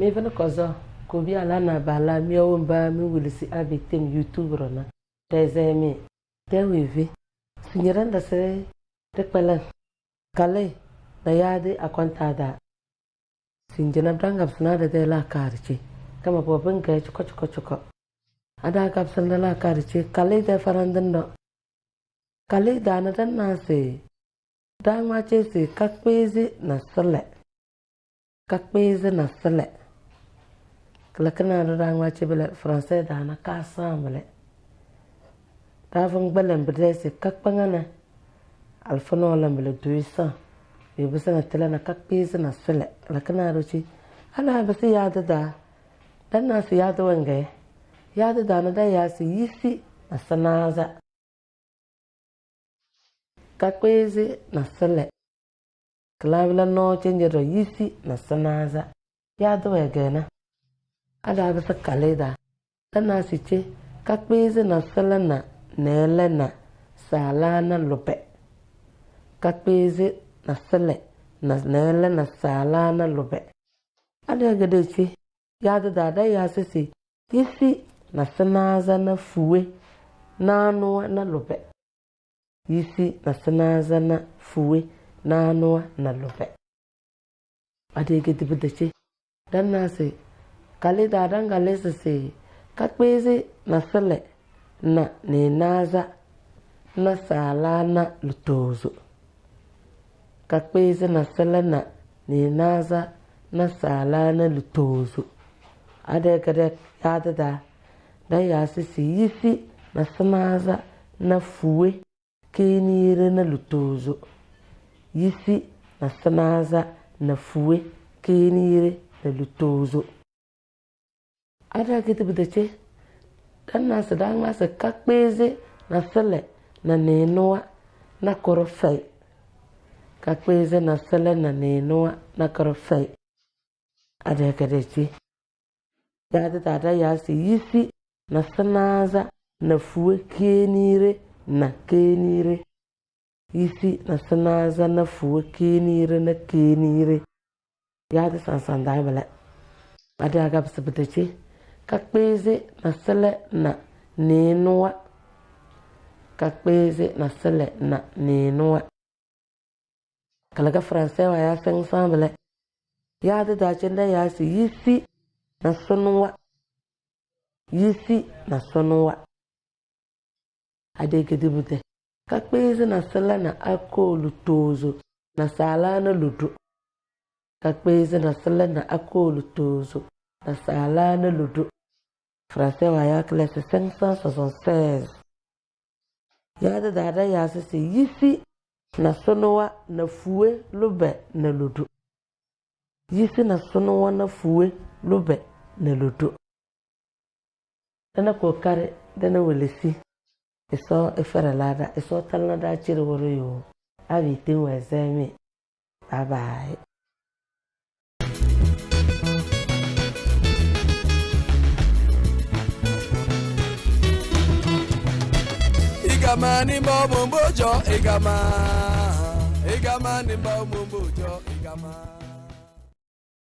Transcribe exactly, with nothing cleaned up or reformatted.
Mi fini kɔzɔ, kobi ala na bala, mi awo mba, mi wilisi abi tem YouTube rɔ na. Tɛzɛ mi. Tɛ wivi. Sinyira ndasi dikpɛlɛn. Kali, na yaadi akɔnta da. Sinjina dangab sina da dɛ la kaari ci. Kama bɔ bin gɛ cukɔ, cukɔ, cukɔ. Ada gab sina da la kaari ci. Kali dɛ farandin dɔ. Kali daana da naasi. Daŋma cɛ si kakpezi na silɛ. Kakpezi na silɛ. Kila kina do daŋma cɛ bilɛ Français daana ka saŋ bilɛ. Daa fun gbɛlɛn bidɛ si kakpaŋa na. Alfa nɔ lɛn bilɛ dui saŋ. Bɛ bisa na tilɛ na kakpezi na silɛ. Kila kina do ci. Ala bisi yaadi daa. Da naasi yaadi wɛŋgɛ. Yaadi daana da yaasi yisi na sinaaza. Kakpezi na silɛ. Kilaabila nɔɔ cɛnjɛ dɔ yisi na sinaaza. Yaadi wɛgɛ na. Ada bisi kali daa. Da naasi cɛ. Kakpezi na silɛ na nɛɛlɛ na saala na lubɛ. Kakpezi na silɛ na nɛɛlɛ na saala na lubɛ. Ada gɛdɛ cɛ. Yaadi daa da yaasi si. Yisi na sinaaza na fuwe. Naanuwa na lubɛ. Yisi na sinaaza na fuwe. Naanuwa na lubɛ. Adee gɛ dibi dɛ cɛ. Da naasi. Kali daa da ŋgalɛ sisi. Kakpezi na silɛ na ninaaza na saala na lutoozo. Kakpezi na silɛ na ninaaza na saala na lutoozo. Adee gɛ dɛ yaadi daa. Da yaasi si yisi na sinaaza na fuwe. Keenire na lutoozo. Yisi na sinaaza na fuwe keenire na lutoozo. Ada gɛ dibi dɛ cɛ. Da naasi da ŋmaasi kakpezi na silɛ na niinuwa na kɔrɔ fɛi. Kakpezi na silɛ na niinuwa na kɔrɔ fɛi. Adee gɛ dɛ cɛ. Yaadi daa da yaasi yisi na sinaaza na fuwe keenire na keenire. Yisi na sinaaza na fuwe keenire na keenire. Yaadi sansan daa bilɛ. Adee gɛ bisi bi dɛ cɛ. Kakpezi na silɛ na niinuwa. Kakpezi na silɛ na niinuwa. Kala ka Français wa ya sɛŋ saŋ bilɛ. Yaadi daa cɛ da yaasi yisi na sinuwa. Yisi na sinuwa. Adee gɛ dibi dɛ. Kakpezi na silɛ na akoolu toozo na saala na ludo. Kakpezi na silɛ na akoolu toozo na saala na ludo. Français wa ya kila si cinq cent soixante-seize. Yaadi daa da yaasi si yisi na sinuwa na fuwe lubɛ na ludo. Yisi na sinuwa na fuwe lubɛ na ludo. Dana kokari, dana welesi. Isɔ ifɛrɛ lada, isɔ talina da ciri woro yo. Abi tin wɛ zɛmi. Bye bye. Igama ni mbo mumbo jo igama. Igama ni mbo mumbo jo igama.